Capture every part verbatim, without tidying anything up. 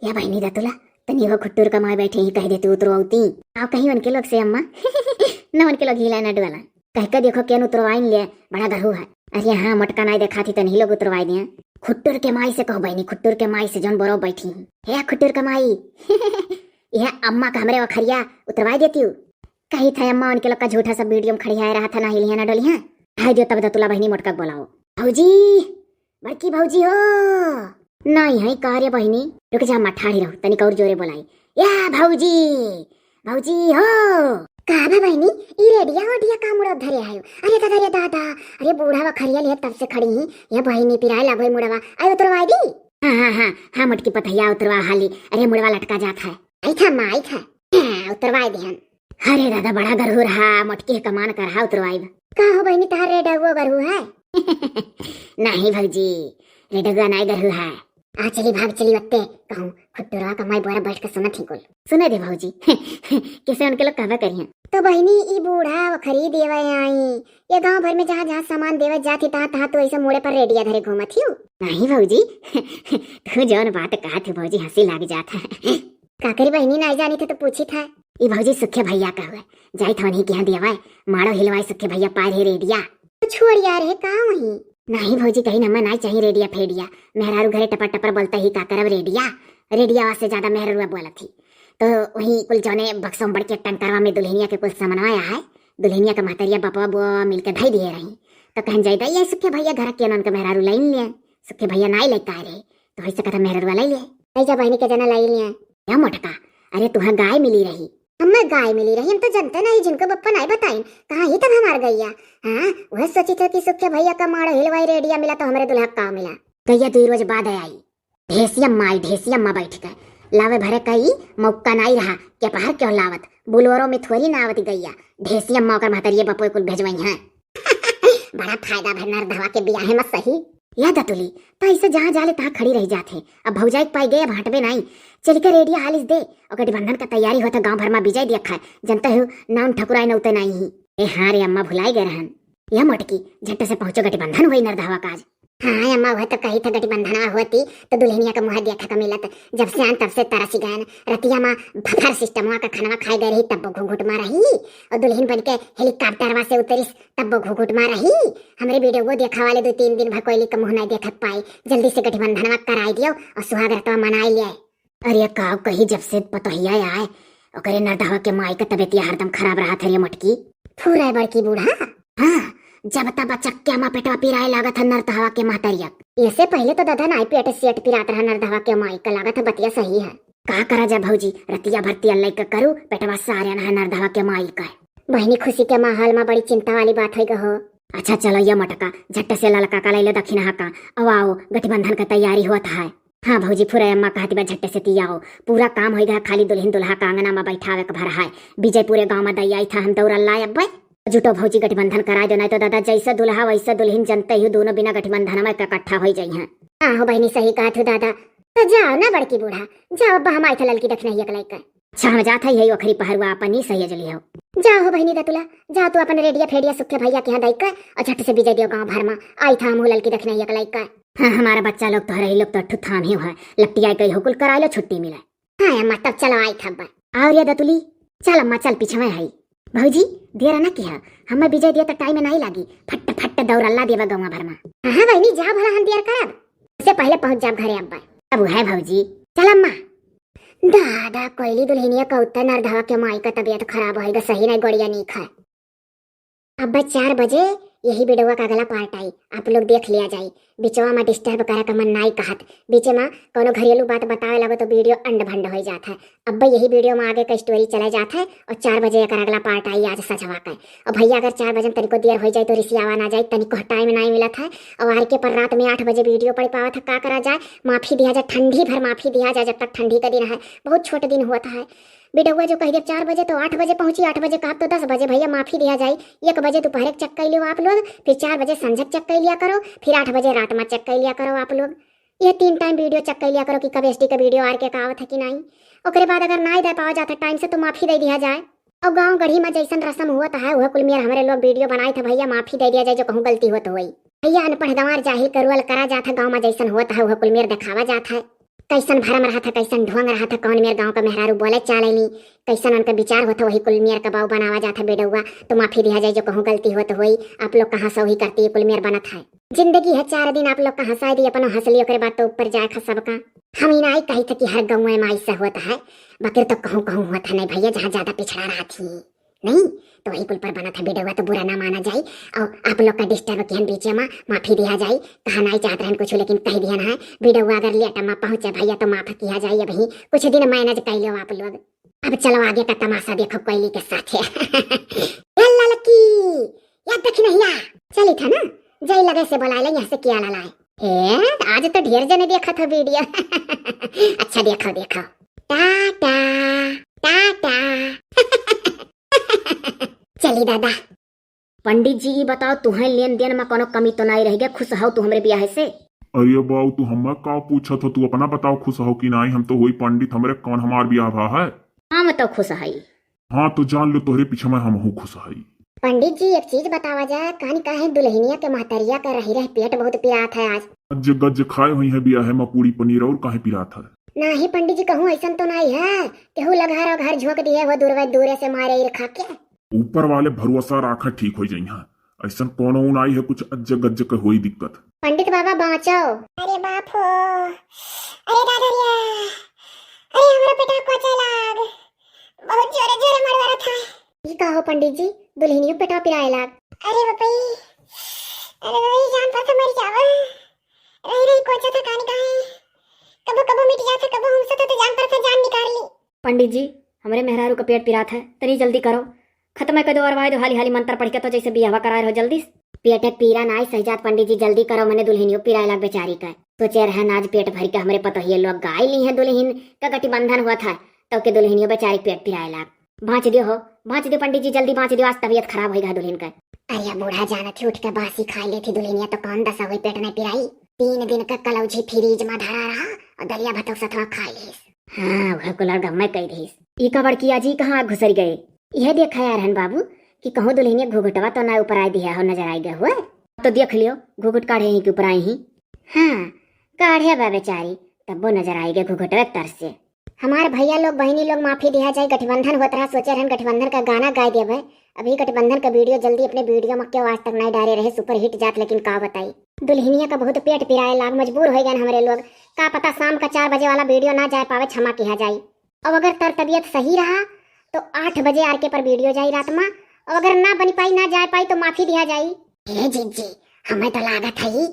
या बहिनी दतुला, तनी हो खुट्टुर कमाए बैठे ही कह देती उतरवती। आओ कहीं उनके लोग से अम्मा। न उनके लोग हिला न डुअला। कह के देखो केन उतरवाइन ले, बड़ा गरहू है। अरे हाँ, मोटका नाई देखात ही तनी लोग उतरवाई दिया। खुट्टुर के माई से कहो बहिनी, खुट्टुर के माई से जौन बोरो बैठी ही। हे खुट्टुर के माई। यह अम्मा का हमरे वखरिया उतरवाई देती हूँ। कही था अम्मा उनके लोग का झूठा सब वीडियो में खड़ी है रहा था ना हिलिया ना डोलिया। हाय दियो तब दतुला बहिनी मोटका के बोलाओ। भौजी, बड़की भौजी हो। नहीं है का रे बहिनी? रुक जा अम्मा, ठाड़ी रहो, तनिक और जोरे बोलाई। या भौजी, भौजी हो। का बा बहिनी, ई रेडिया ओडिया का मुड़ा धरे आयो? अरे दादा, अरे दादा, अरे बूढ़ा वखरिया ले तब से खड़ी ही। या बहिनी पिराए लागो मुड़वा, आई उतरवाई दी। हाँ, हाँ, हाँ, हाँ, मोटकी पतहिया उतरवा हाली, अरे मुड़वा लटका जात है। आई था अम्मा, आई था। हाँ, उतरवाई दिहन। अरे दादा, बड़ा गरहू रहा, मोटकी है कमान का रहा उतरवाइब। का हो बहिनी, तहार रेडगुआ गरहू है? नहीं भौजी, रेडगुआ नाई गरहू है। आ चली, भाग चली वत्ते, कहूँ खुट्टुरवा का माई बोरा बैठ के सुनत ही कुल। सुने दे भौजी। कैसे उनके लोग कहबे करिहन। तो बहिनी, ई बूढ़ा वखरी देवे आई, ये गांव भर में जहाँ जहाँ सामान देवे जात ही, तहाँ तहाँ तू ऐसे मुड़े पर रेडिया धरे घूमत ही। नहीं भौजी। तू जौन बात कहत ही भौजी, हंसी लाग जात है। का करी बहिनी, नाई जानी थे तो पूछी था। ई भौजी सुखे भैया का हुआ, जाई था उन्हीं के यहाँ दियावा, मारो हिलवाई सुखे भैया पार है रेडिया। तो छोड़ यार, है का वही? नहीं भौजी, कहीं हमें नाई चाहिए रेडिया फेडिया, मेहरारू घरे टपर टपर बोलता ही का करब रेडिया, रेडिया से ज्यादा मेहरारू बोलत ही। तो वही कुल जौने बक्सों बड़ के टंकरवा में दुल्हनिया के कुल सामानवा आया है, दुल्हनिया का महतरिया बपवा बुआ मिलके धई दिए रही। तो कहन जाई दा, ये सुखे भैया घर के नन के मेहरारू लाइन ले, सुखे भैया नाई लेके आए रहे, तो वही से कथा मेहरारू लाई ले। नहीं जा बहिनी के जना लाई ले। या मोटका, अरे तुहा गाय मिली रही। हमें गाय मिली रही, हम तो जनते नहीं, जिनको बप्पा नहीं बताइन, कहाँ ही तब हमार गैया। हाँ, वह सोची थे कि सुखे भैया का मारो हिलवाई रेडिया मिला तो हमरे दुल्हा का मिला। गैया दुई रोज बाद आई। ढेसिया माई, ढेसिया माँ बैठ के लावे भरे कई मौका नाई रहा, के पहर क्यों लावत, बुलोरो में थोड़ी ना आवत गैया। ढेसिया माँ ओकर महतरिये बपोय कुल भेजवई हैं। बड़ा फायदा भर नरधवा के बियाहे में सही। या दतुली, त ऐसे जहाँ जाले तहाँ खड़ी रह जात है। अब भौजाई के पाई गए, अब हटबे नाई। चल के रेडिया हालिस दे, और गठबंधन का तैयारी होता गांव भर में विजय दिया खाए। जनता हूँ नाम ठकुराई न उते नाई ही। ए हाँ रे अम्मा, भुलाई गए रहन। या मोटकी, झट से पहुँचो, गठबंधन हुई नरधवा का आज। हाँ अम्मा, वह तो कही था गठबंधनवा होती तो दुल्हनिया का मुँह देखा का मिलत। जब से आन तब से तरस गए। रतिया माँ भफर सिस्टमवा का खानवा खाए गए रही तब घुघुट मार रही, और दुल्हन बन के हेलीकॉप्टरवा से उतरिस तब घुघुट मार रही। हमरे वीडियो देखा वाले दो तीन दिन भर कोयली का मुँह नहीं देखत पाए। जल्दी से गठबंधनवा कराई दियो और सुहाग रतवा मनाई लिया। अरे का कही, जब से पतोहिया आए ओकरे नरधवा के माई का तबीयतिया हरदम खराब रहा था रे मोटकी। फूरा बड़की बूढ़ा। हाँ, जब तब चक्क्या मा पेटवा पिराए लागत है नरधवा के महतरिया। ऐसे पहले तो दादा नाई पेट सेट पिरात रहा नरधवा के माई का, लागत है बतिया सही है। का करा जा भौजी, रतिया भर तिया लइका करू, पेटवा सारे है नरधवा के माई का। बहिनी खुशी के माहौल में बड़ी चिंता वाली बात होई गहो। अच्छा चलो ये मोटका, झट से ललका का ले लो दक्षिणा का, अब आओ गठबंधन का तैयारी होत है। हाँ भौजी, फुरैया अम्मा कहती बा झट्टे से तियाओ, पूरा काम होई गया, खाली दुल्हन दुल्हा का आंगना में बैठावे के भर है। विजय पूरे गांव में दई आई था, हम दौरा लाए अब्बे। जुटो भौजी, गठबंधन कराए दो, नहीं तो दादा जैसे दुल्हा वैसे दुल्हन, जनते ही दोनों बिना गठबंधन में इकट्ठा होई जाई हैं। हाँ हो बहिनी, सही कहत हो दादा। तो जाओ ना बड़की बूढ़ा, जाओ अब्बा, हम आई थे ललकी दखिनहिया के लइके। अच्छा, हम जात है, यही ओखरी पहरुआ अपन ही सही अजली हो। जाओ हो बहिनी दतुला, जाओ तू अपन रेडिया फेडिया सुखे भैया के यहाँ दई के और झट से विजय दियो गांव भर में। आई था हम ललकी दखिनहिया के लइके। हाँ, हमारा बच्चा लोग तो रही लोग तो ठुथाम ही हुआ, लपटिया गई हो कुल करा लो छुट्टी मिले। हाँ अम्मा, तब चलो आई था अब्बा। और ये दतुली, चल अम्मा चल, पीछे में आई। भौजी, देर ना किया, हमें विजय दिया तो टाइम नहीं लागी, फट फट दौड़ अल्लाह देवा गाँव भर में। हाँ हाँ बहिनी, जा भला हम देर करब, उससे पहले पहुँच जाब घरे अब्बा। अब है भौजी, चल अम्मा। दादा, कोयली दुल्हनिया का उत्तर नरधवा के माई का तबीयत खराब होएगा, सही नहीं गोड़िया नहीं खाए। अब चार बजे यही वीडियो का अगला पार्ट आई, आप लोग देख लिया जाई। बिचवा में डिस्टर्ब करे का मन नाई कहत, बीचे में कोनो घरेलू बात बतावे लगो तो वीडियो अंड भंड हो जात है। अब यही वीडियो में आगे का स्टोरी चला जात है और चार बजे एकर अगला पार्ट आई आज सजवा के। और भैया अगर चार बजे में तनिको देर हो जाए तो रिसियावा ना जाए, तनिको टाइम नाई मिलत है। और आर के पर रात में आठ बजे वीडियो पड़ पावत है, का करा जाए, माफी दिया जाए, ठंडी भर माफी दिया जाए, जब तक ठंडी का दिन है, बहुत छोट दिन हुआ था है। बिडौआ जो कह दिया चार बजे तो आठ बजे पहुँची, आठ बजे कहा तो दस बजे, भैया माफी दिया जाए। एक बजे दोपहर के चेक कर लियो आप लोग, फिर चार बजे संझक चेक कर लिया करो, फिर आठ बजे रात में चेक कर लिया करो आप लोग। ये तीन टाइम वीडियो चेक कर लिया करो कि कब एसडी का वीडियो आर के का आवत है कि नहीं। ओकरे बाद अगर नाई दे पावा जाता टाइम से तो माफी दे दिया जाए। और गाँव गढ़ी में जैसन रस्म हुआ था है वह कुल मेर हमरे लोग वीडियो बनाए थे, भैया माफी दे दिया जाए जो कहूँ गलती हुआ तो हुई। भैया अनपढ़ गंवार जाहिल करुअल करा जात है, गाँव में जैसन हुआ था वह कुल मेर दिखावा जात है। कैसन भरम रहत है, कैसन ढोंग रहत है, कौन मेर गाँव का मेहरारू बोले चाले नी, कैसन उनका विचार होत है, वही कुल मेर का बाऊ बनावा जात है वीडियोवा। तो माफी दिया जाए जो कहूँ गलती होत होई, आप लोग कहाँ से वही करती है, कुल मेर बनत है। जिंदगी है चार दिन, आप लोग का हंसाए दी, अपनो हंस ली, ओकरे बाद तो ऊपर जाए खा सबका। हम ही नाई कही थे कि हर गाँव में ऐसा होता है, बाकी तो कहूँ कहूँ होता है नहीं भैया, जहाँ ज्यादा पिछड़ा रहा थी नहीं, तो वही कुल पर बनत है वीडियोवा, तो बुरा ना माना जाए। और आप लोग का डिस्टर्ब किहन बीच में, माफी दिया जाए, कहा नाई चाहत रहन कुछ, लेकिन कह दिहन है। वीडियोवा अगर लेट में पहुँचे भैया तो माफ किया जाए, अभी कुछ दिन मैनेज कर लो आप लोग। अब चलो आगे का तमाशा देखो कोयली के साथ है। ए ललकी, या दखिनहिया, चली था ना, जय लगे से बोला ले यहाँ से किया लाला है। हे, आज तो ढेर जने देखा था वीडियो। अच्छा देखो, देखो। टाटा, टाटा। चली दादा। पंडित जी, ई बताओ, तुहें लेन देन में कोनो कमी तो नाई रह गया? खुश हो तू हमरे बियाह से? अरे बाऊ, तू हमें का पूछत हो? तू अपना बताओ, खुश हो कि नाई? हम तो होई पंडित, हमरे कौन हमार बियाह भा है? हम तो खुश हई। हाँ, तो जान लो, तोहरे पीछे में हमहू खुश हई। पंडित जी, एक चीज बतावा जाए, कान काहे दुल्हनिया के महतरिया के रही रही पेट बहुत पिरात है आज। गज्ज गज्ज खाए हुई है बियाह में पूरी पनीर, और काहे पिरात है? नाही पंडित जी, कहूँ ऐसन तो नाई है, केहू लघार घर झोंक दिए हो, दूर दूरे से मारे ईर खा के। ऊपर वाले भरोसा राखा, ठीक हो जाई है। ऐसन कोनो नाई है कुछ अज्ज गज्ज के होई दिक्कत। पंडित बाबा बाँचो। अरे बाप हो, अरे दादा रे, अरे हमरा पेटा कोचे लाग, बहुत जोरे जोरे मरवा रहा था। ई का हो पंडित जी, दुल्हनियो पेटा पिराए लाग। अरे बापई, अरे वही जान पर से मर जावा, रही रही कोचे था कान काहे, कबो कबो मिट जाता, कबो हमसे तो जान पर से जान निकाल ली। पंडित जी, हमरे मेहरारू का पेट पिरात है, तनी जल्दी करो, खत्म कर दो, अरवाए दो हाली हाली मंत्र पढ़ के, तो जैसे बियाहवा कराए रहो जल्दी से। पेट के पीरा नाई सही जात पंडित जी, जल्दी करो, मने दुल्हनियो पिराए लाग बेचारी का। सोचे रहन आज पेट भर के हमरे पतोहिए लोग गाय ली हैं दुल्हन का गठबंधन हुआ था, तो के दुल्हनियो बेचारी पेट पिराए लाग। बाँच दियो हो, बाँच दियो पंडित जी, जल्दी बाँच दियो, आज तबीयत खराब होई गा दुल्हन का। अरे बूढ़ा जानत ही उठ के बासी खाई लेती दुल्हनिया तो कौन दशा हुई, पेट नहीं पिराई। तीन दिन का कलौजी फ्रिज में धरा रहा और दलिया भात के साथ में खाई लीस। हाँ, वह कुलर गम्मे कई रहीस। ई का बड़की आजी कहाँ घुसर गए? यह देखा यार हन बाबू कि कहूँ दुल्हनिया घुघुटवा तो ना ऊपर आए दिया हो, नजर आए गए हुए। तो देख लियो, घुघुट काढ़े ही के ऊपर आई ही। हाँ, काढ़े बा बेचारी, तब्बो नजर आए गए घुघुटवे तर से। हमार भैया लोग, बहिनी लोग, माफी दिया जाए, गठबंधन होत रहा, सोचे रहन गठबंधन का गाना गाए देबे। अभी गठबंधन का वीडियो जल्दी अपने वीडियो में क्यों आज तक नहीं डाले रहे, सुपर हिट जात, लेकिन का बताई, दुल्हनिया का बहुत पेट पिराए लाग, मजबूर हो गए हमरे लोग। का पता शाम का चार बजे वाला वीडियो ना जाए पावे, क्षमा किया जाए। अब अगर तर तबीयत सही रहा तो आठ बजे आर के पर वीडियो जाई रात में, और अगर ना बन पाई, ना जाए पाई तो माफी दिया जाई। हे जीजी, हमें तो लागत है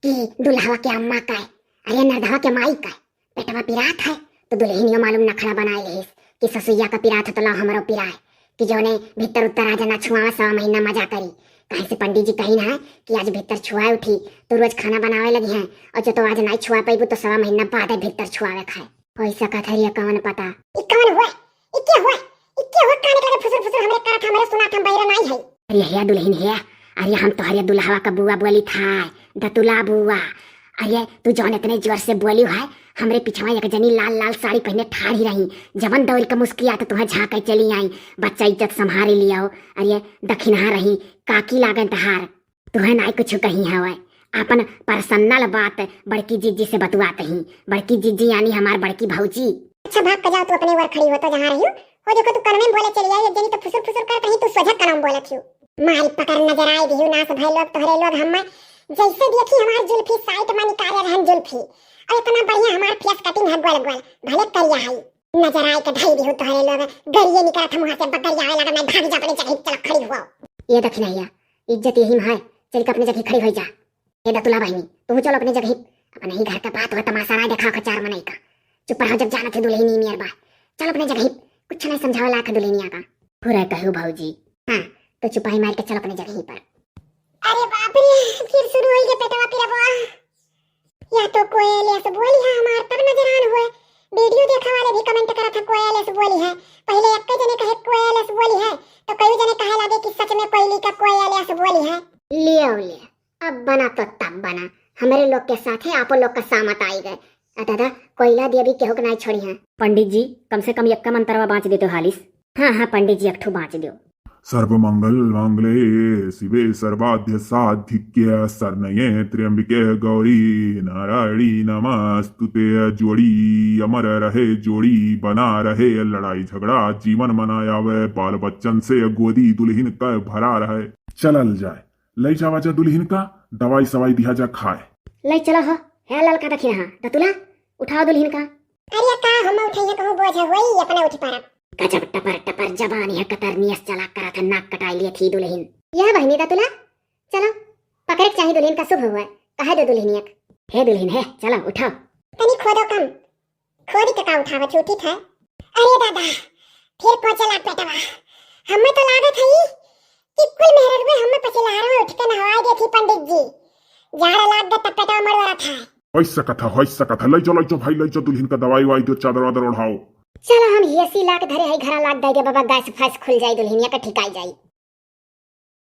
कि दुल्हवा के अम्मा का है, अरे नरधवा के माई का है, पेटवा पिरात है, तो दुल्हनियो मालूम नखड़ा बनाए लेहिस कि ससुइया का पिरात है तो लाओ हमरो पिराए, कि जौने भीतर उत्तर आज ना छुआवा, सवा महीना मजा करी। काहे से पंडित जी कही ना है कि आज भीतर छुआए उठी तो रोज खाना बनावे लगी हैं, और जो तो आज नहीं छुआ पैबू तो सवा महीना बाद भीतर छुआवे खाए। पैसा का थरिया कौन पता। ई कौन हुआ? ई के हुआ? ई के हुआ? काने काने फुसुर फुसुर हमरे करत, हमरे सुनात, हम बैरा नाई है। अरे हे दुल्हन हे, अरे हम तोहरे दुल्हवा का बुआ बोली था, दतुला बुआ। अरे तू जौन इतने जोर से बोली है, हमरे पिछवा एक जनी लाल लाल साड़ी पहने ठाढ़ी रही, जवन दौड़ के मुस्किया तो तुहे झांके चली आई, बच्चा इज्जत संभारी लियो। अरे दखिनहा रही, काकी लागन तहार। तुहे नाई कुछ कही हवे, आपन पर्सनल बात बड़की जीजी से बतुआत ही। बड़की जीजी यानी हमार बड़की भौजी। अच्छा भाग के जाओ, तू अपने ओर खड़ी हो तो जहाँ रही हो। हो देखो तू कनवे में बोले चली आई, एक जनी तो फुसुर फुसुर करत रही, तू सोझा कनवे में बोलत ही। मारी पकड़ नजर आए दिहू नास भय लोग तोहरे लोग, हम जैसे देखी हमार जुल्फी साइड में निकाले रहन जुल्फी, और इतना बढ़िया हमार फेस कटिंग है गोल गोल, भले करिया है। नजर आए के ढाई दिहू तोहरे लोग, गरिये निकलत हम वहाँ से बगरिया आवे लगा, मैं भाग जा अपने जगह, चलो खड़ी हुआ। ये दखिनहिया, इज्जत यही में है, चल के अपने जगह खड़ी हो जा। ए दतुला बहिनी, तू चल अपने जगह, अपने ही घर का बात हो, तमाशा ना देखा का चार मनई का। चुप रहो, जब जानत है दुल्हनी नियर बा। चल अपने जगह, कुछ नहीं समझावे लायक है दुल्हनिया का। पूरा कहू भौजी। हाँ, तो चुपाई मार के चल अपने जगह पर। अरे बाप रे, फिर शुरू होई गे पेटवा पिरबवा। या तो कोयल ऐसे बोली है हमार, तब नजर आन हुए। वीडियो देखा वाले भी कमेंट करत है कोयल ऐसे बोली है। पहले एक जने कहे कोयल ऐसे बोली है, तो कई जने कहे लगे कि सच में कोयली का कोयल ऐसे बोली है। ले आओ ले। अब बना तो तब बना, हमरे लोग के साथे आपो लोग का सामत आई गए। आ दादा, कोयला देवी केहू के नाई छोड़ी हैं। पंडित जी, कम से कम यक्का मंतरवा बाँच देते हालिस। हाँ, हाँ, पंडित जी, एक ठो बाँच दियो। सर्वमंगल मांगल्ये शिवे सर्वार्थ साधिके शरण्ये त्र्यंबिके गौरी नारायणी नमस्तुते। जोड़ी अमर रहे, जोड़ी बना रहे, लड़ाई झगड़ा जीवन मना आवे, बाल बच्चन से गोदी दुल्हिन क भरा रहे। चलल जाए, लई जावा जा दुल्हिन का, दवाई सवाई दिहा जा खाए। लई चलो हो, हे ललका दखिनहा, दतुला, उठाओ दुल्हिन का। अरे का हम उठैया कहूँ बोझ होई, अपने उठ पारब। गजब टपर टपर जबान है, कतरनियस चला करत है, नाक कटाई लिए थी दुल्हिन। यह बहिनी दतुला, चलो, पकड़े के चाही दुल्हिन का शुभ हुआ, कहे दो दुल्हिनिया के। हे दुल्हिन हे, चलो उठाओ। तनी खोदो कम, खोदी के का उठावा, छूटी था। अरे दादा, फिर पहुंचला पेटवा। हमें तो लागत है कि कुल मेहररुए हमें पचिलहरवा उठ के नहवाई देथी पंडित जी। जाड़ा लाग गया तब पेटवा मरवा रहा था। होई सकत है, होई सकत है। लई चलो, लई चलो भाई, लई चलो दुल्हिन का दवाई वाई दो, चादर वादर ओढ़ाओ। चलो हम एसी लाग धरे है, घरा लाग दे दे बाबा, गैस फैस खुल जाई, दुल्हिनिया का ठिकाई जाई।